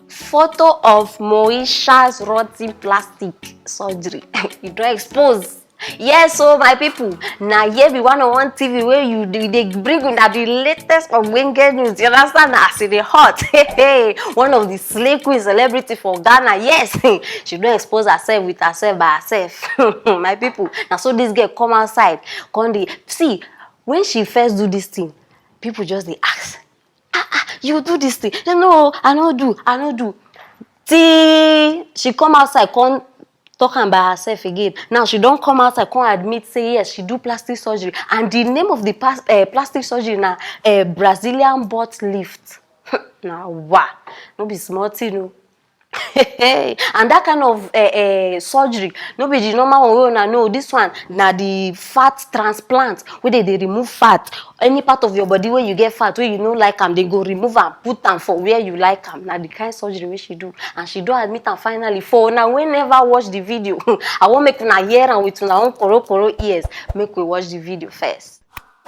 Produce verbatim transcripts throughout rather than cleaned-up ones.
Photo of Moesha's rotten plastic surgery. You don expose. Yes, so my people, na here be one on one T V where you dey dey bring una the latest ogbonge news. You understand? As e dey hot. Hey, hey. One of the slay queen celebrity for Ghana. Yes, she don expose herself with herself by herself. My people, na so this girl come outside, come dey see when she first do this thing. People just dey ask, "Ah, ah, you do this thing?" "No, I no do, I no do." Till she come outside, come talk am by herself again. Now she don come outside, come admit say yes, she do plastic surgery. And the name of the pas- eh, plastic surgery na eh, Brazilian butt lift. Na wa, no be small thing o. And that kind of eh, eh, surgery, no be the normal one wey una know. This one na the fat transplant, wey dey dey remove fat. Any part of your body wey you get fat, wey you no like am, they go remove am, put am for where you like am. Na the kind surgery wey she do, and she don admit am finally. For una wey never watch the video, I wan make una hear am with una own korokoro ears. Make we watch the video first.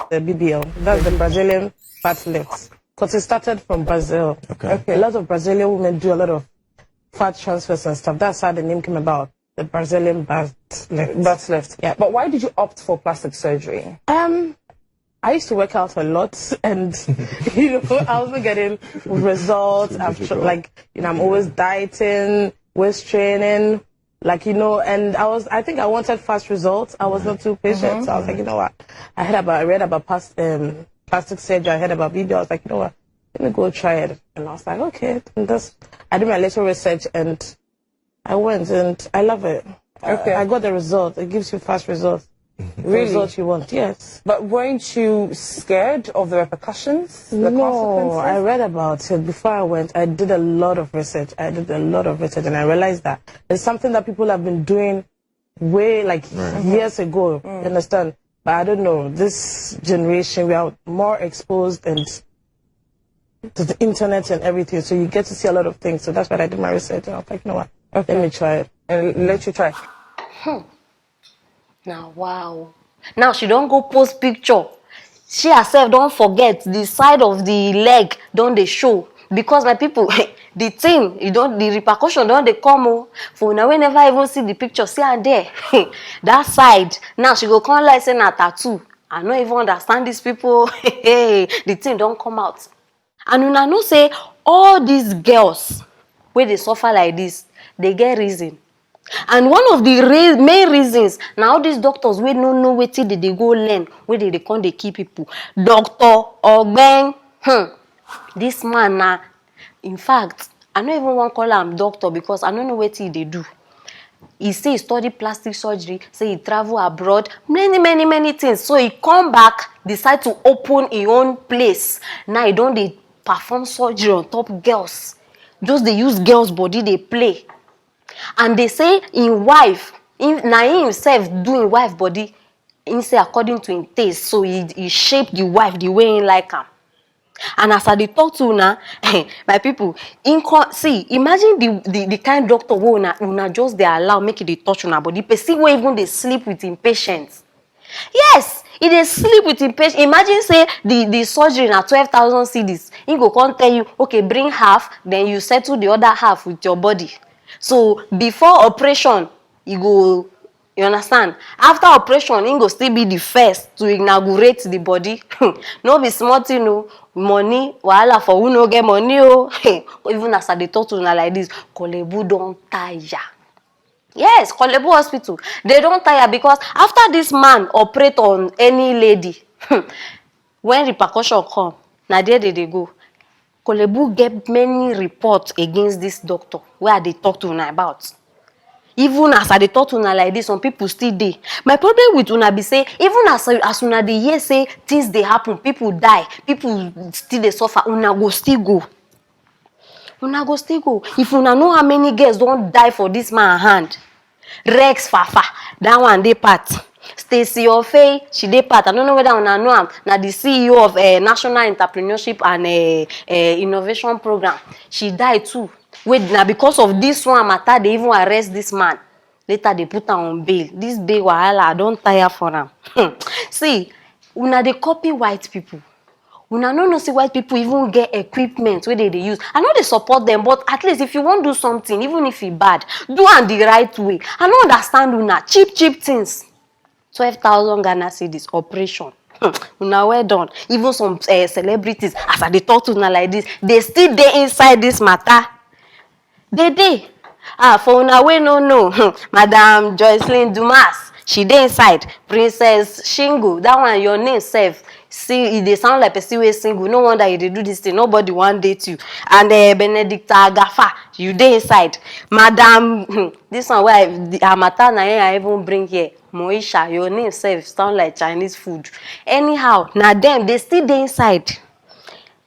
The B B L. That's the Brazilian butt lift. Because it started from Brazil. Okay. A lot of Brazilian women do a lot of fat transfers and stuff. That's how the name came about. The Brazilian butt lift. Butt lift. Yeah. But why did you opt for plastic surgery? Um, I used to work out a lot, and you know, I wasn't getting results. I'm tr- like, you know, I'm always dieting, waist training, like you know, and I was, I think I wanted fast results. I was not too patient, so I was like, you know what? I heard about, I read about past, um, plastic surgery. I heard about B B L. I was like, you know what? Let me go try it. And I was like, okay. And that's, I did my little research, and I went, and I love it. Okay. I got the result. It gives you fast results. The Really? Result you want, yes. But weren't you scared of the repercussions? The No, I consequences? Read about it before I went. I did a lot of research. I did a lot of research, and I realized that it's something that people have been doing way like years ago. You understand? But I don't know. This generation, we are more exposed and to the internet and everything, so you get to see a lot of things. So that's why I did my research. And I was like, you know what? Let me try it. And let you try. Na wow. Now she don go post picture. She herself don forget, the side of the leg don dey show, because my people, the thing, you don, the repercussion don dey come o. For una wey never even see the picture, see am there. That side. Now she go come like say na tattoo. I no even understand these people. The thing don come out. And una know say all these girls wey dey suffer like this, they get reason. And one of the re- main reasons na all these doctors wey no know wetin they dey go learn, wey they dey come dey kill people. Doctor Ogbeng, hmm, this man na, in fact, I no even wan call am doctor because I no know wetin he dey do. He say he study plastic surgery, say he travel abroad, many, many, many things. So he come back, decide to open his own place. Now he don dey perform surgery on top girls. Just dey use girls' body dey play. And they say him wife, him, na him himself do him wife body. Him say according to him taste, so he, he shape the wife the way he like am. And as I dey talk to una, my people, in co- see, imagine the, the the kind doctor wey una una just dey allow make e dey touch una body. Person wey even dey sleep with him patients. Yes, he dey sleep with him patient. Imagine say the the surgery na twelve thousand cedis. He go come tell you, okay, bring half, then you settle the other half with your body. So before operation, you go, you understand? After operation, he go still be the first to inaugurate the body. No be small thing o. Money wahala for who no get money o. Even as I dey talk to una like this, Kolebu don tire. Yes, Kolebu hospital, they don tire because after this man operate on any lady, when repercussion come, na there they dey go. Kolebu get many reports against this doctor wey I dey talk to una about. Even as I dey talk to una like this, some people still dey. My problem with una be say, even as as una dey hear say things dey happen, people die, people still dey suffer, una go still go. Una go still go. If una know how many girls don die for this man hand, Rex Fafa, that one dey part. Stacy Ofei, she dey part. I don't know whether una know am. Na the C E O of uh, National Entrepreneurship and uh, uh, Innovation Program. She die too. Wait, na because of this one matter they even arrest this man. Later they put am on bail. This bail wahala, I don tire for am. See, una dey copy white people. Una no know say white people even get equipment wey dem dey use. I no dey support them, but at least if you wan do something, even if e bad, do am the right way. I no understand una. Cheap, cheap things. Twelve thousand Ghana cedis operation. Hmm, una well done. Even some uh, celebrities, as I dey talk to una like this, they still dey inside this matter. They dey. Ah, for una wey no know, hmm, Madam Joycelyn Dumas, she dey inside. Princess Shingo, that one, your name sef. See, e dey sound like person wey single. No wonder you dey do this thing. Nobody wan date you. And uh, Benedicta Agafa, you dey inside. Madam, hmm, this one wey I, the, her matter na him I even bring here. Moesha, your name sef sound like Chinese food. Anyhow, na dem dey still dey inside.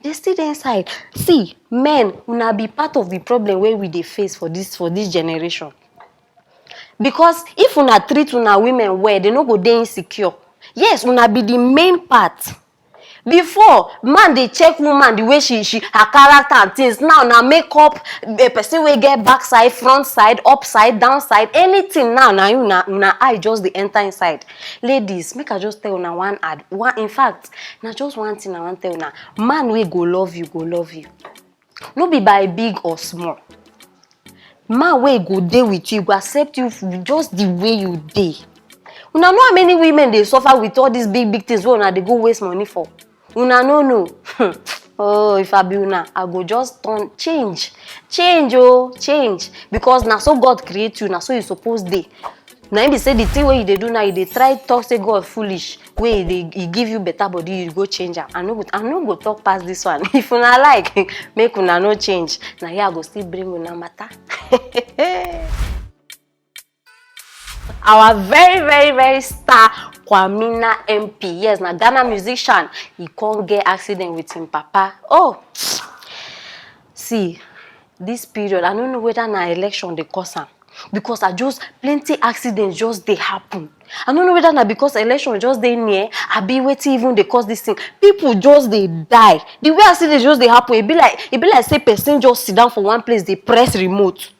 Dey still dey inside. See, men, una be part of the problem wey we dey face for this for this generation. Because if una treat una women well, they no go dey insecure. Yes, una be the main part. Before, man dey check woman the way she she her character and things. Now na makeup, a person wey get backside, front side, upside, downside, anything now na you na una eye just dey enter inside. Ladies, make I just tell una one ad one in fact, na just one thing I wan tell una. Man wey go love you go love you. No be by big or small. Man wey go dey with you, go accept you just the way you dey. Una know how many women dey suffer with all these big big things wey una dey go waste money for? Una no know. Oh, if I be una, I go just turn change. Change oh, change. Because na so God create you, na so you suppose dey. Na im be say the thing wey you dey do now, you dey try talk say God foolish, wey e dey e give you better body, you go change am. I no go I no go talk pass this one. If una like, make una no change. Na here I go still bring una matter. Our very very very star Kwamina M P, yes, na Ghana musician, he come get accident with him papa. Oh, see, this period, I no know whether na election dey cause am, because I just plenty accidents just dey happen. I no know whether na because election just dey near, abi wetin even dey cause this thing. People just dey die. The way accidents just dey happen, e be like e be like say person just sit down for one place dey press remote.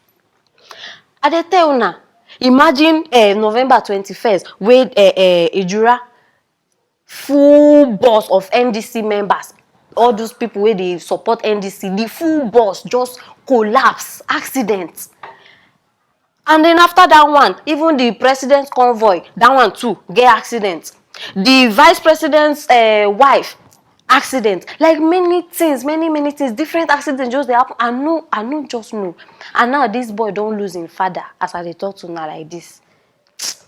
I dey tell una, imagine uh, November twenty-first wey uh, uh, Ejura full bus of N D C members, all those people wey dey support N D C, the full bus just collapse, accident. And then after that one, even the president's convoy, that one too, get accident. The vice president's uh, wife, accident. Like many things, many many things, different accidents just dey happen. I no I no just know. And now this boy don lose him father as I dey talk to una like this.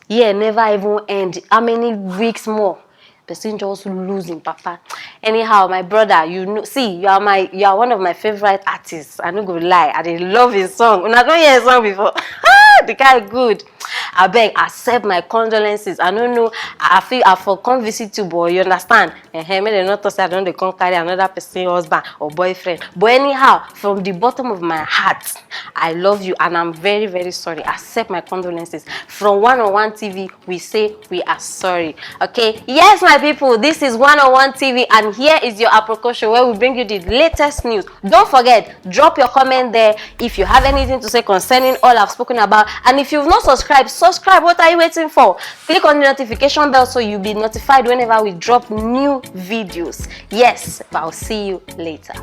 Year never even end. How many weeks more? Person just lose him papa. Anyhow, my brother, you know, see, you are my, you are one of my favorite artists. I no go lie, I dey love his song. Una don hear his song before? Ah, the guy good. Abeg, accept my condolences. I no know, I feel I for come visit you, but you understand. Ehen, make dem no talk say I don dey come carry another person husband or boyfriend. But anyhow, from the bottom of my heart, I love you and I'm very very sorry. Accept my condolences. From One on One T V, we say we are sorry. Okay, yes, my people, this is One on One T V and here is your Aproko show where we bring you the latest news. Don't forget, drop your comment there if you have anything to say concerning all I've spoken about. And if you've not subscribed, subscribe. What are you waiting for? Click on the notification bell so you'll be notified whenever we drop new videos. Yes, but I'll see you later.